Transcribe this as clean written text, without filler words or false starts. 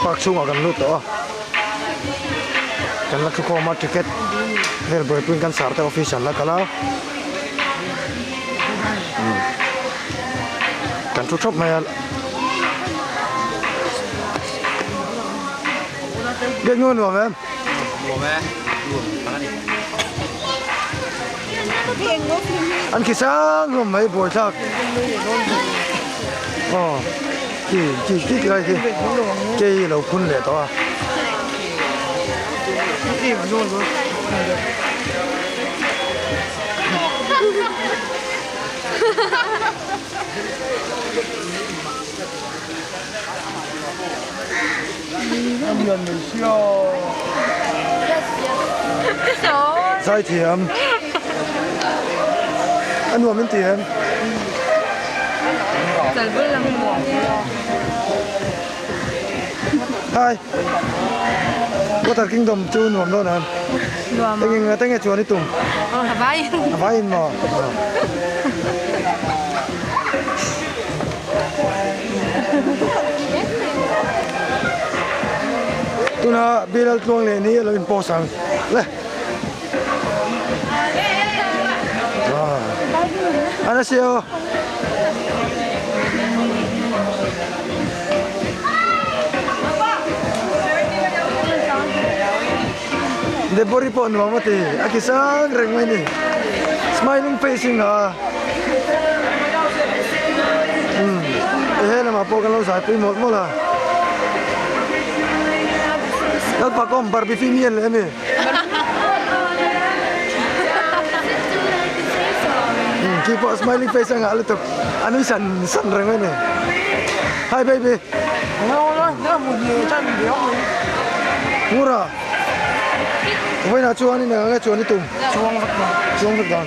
Park chhungah kan lut tawh a, kan la thukhawm a ticket vel buaipuiin kan sar te office an la kal a, kan thu thawp mai a. Gate ngu nuam em? Nuam e, nuam tak a ni. An khi sang hlawm mai buaithlak. Aw khi khi khi lai khi kei lo phun leh tawh a. Zaithiam a nuam in ti em? Hi Water Kingdom chu nuam dawn em? Eng eng eng nge chuan i tum? A vai in maw? Tuna Bilal tluang leh ni a lo in post ang le. Anasio. Debori pawh nuam a ti a ki sang reng mai ni smiling face in a umm he lamah pawh kan lo zai pui mawlh mawlh a Lalpa kawm barbie film hi en leh ami umm khi pawh smiling face a ngah lutuk a nui san san reng mai ni hi baby Ngura. Vawiinah chuan in eng ang nge chuan i tum? Chuang vek dan. Chuang vek dan.